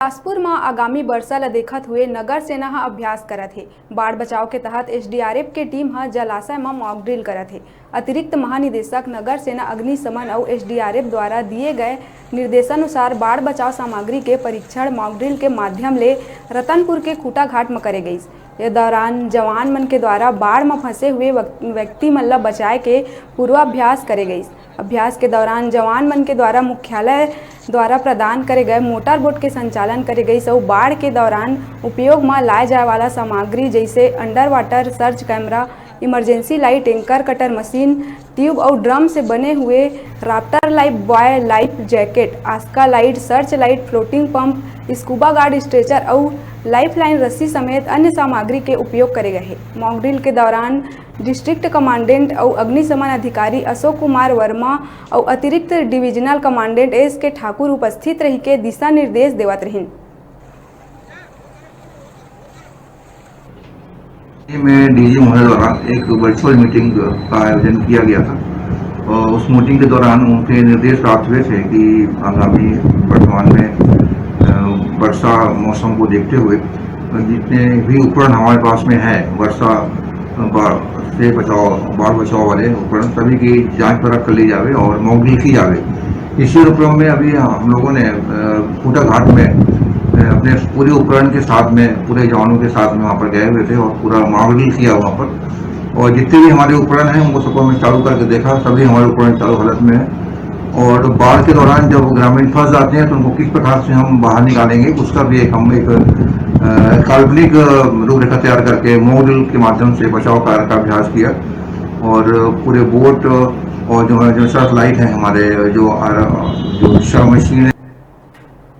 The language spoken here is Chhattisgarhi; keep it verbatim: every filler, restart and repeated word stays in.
बिलासपुर म आगामी बरसा ल देखत हुए नगर सेना ह अभ्यास करत हे। बाढ़ बचाव के तहत एसडीआरएफ के टीम ह जलाशय म मॉक ड्रिल करत हे। अतिरिक्त महानिदेशक नगर सेना अग्निशमन अउ एसडीआरएफ द्वारा दिए गए निर्देशानुसार बाढ़ बचाव सामग्री के परीक्षण मॉक ड्रिल के माध्यम ले रतनपुर के खूंटाघाट म करे गइस। ये दौरान जवान मन के द्वारा बाढ़ म फंसे हुए व्यक-, व्यक्ति मन ल बचाए के पूर्वाभ्यास करे गइस। अभ्यास के दौरान जवान मन के द्वारा मुख्यालय द्वारा प्रदान करे गए मोटर बोट के संचालन करे गइस अउ बाढ़ के दौरान उपयोग म लाए जाए वाला सामग्री जइसे under water search camera, emergency light, anchor cutter machine, tube अउ ड्रम से बने हुए राप्टर life buoy life jacket, Aska light, search light, floating pump, scuba guard stretcher अउ लाइफलाइन रस्सी समेत अन्य सामग्री के उपयोग करे गए हे। मॉक ड्रिल के दौरान डिस्ट्रिक्ट कमांडेंट अउ अग्निशमन अधिकारी अशोक कुमार वर्मा अउ अतिरिक्त डिवीजनल कमांडेंट एस के ठाकुर उपस्थित रहिके दिशा निर्देश देवत रहिन। में डीजी महोदय द्वारा एक वर्चुअल मीटिंग का आयोजन किया गया था और उस मीटिंग के दौरान उनके निर्देश प्राप्त हुए थे कि आगामी वर्तमान में, अ, वर्षा मौसम को देखते हुए जितने भी उपकरण हमारे पास में है, वर्षा, अ, बा-, से बचाव, बाढ़ बचाव वाले उपकरण, सभी की जांच परख कर ली जावे और मॉक ड्रिल की जावे। इसी उपक्रम में अभी हम लोगों ने, अ, खूंटा घाट में, अ, अपने पूरे उपकरण के साथ में, पूरे जवानों के साथ में वहाँ पर गए हुए थे और पूरा मॉक ड्रिल किया वहाँ पर। और जितने भी हमारे उपकरण हैं, उनको सबको हमने चालू करके देखा, सभी हमारे उपकरण चालू हालत में हैं। और बाढ़ के दौरान जब ग्रामीण फंस जाते हैं, तो उनको किस प्रकार से हम बाहर निकालेंगे, उसका भी एक, हम एक, अ, काल्पनिक, अ, रूपरेखा तैयार करके मॉक ड्रिल के माध्यम से बचाव कार्य का अभ्यास किया। और पूरे बोट और जो है, जो सर्च लाइट है हमारे, जो, अ, जो दिशा मशीन है,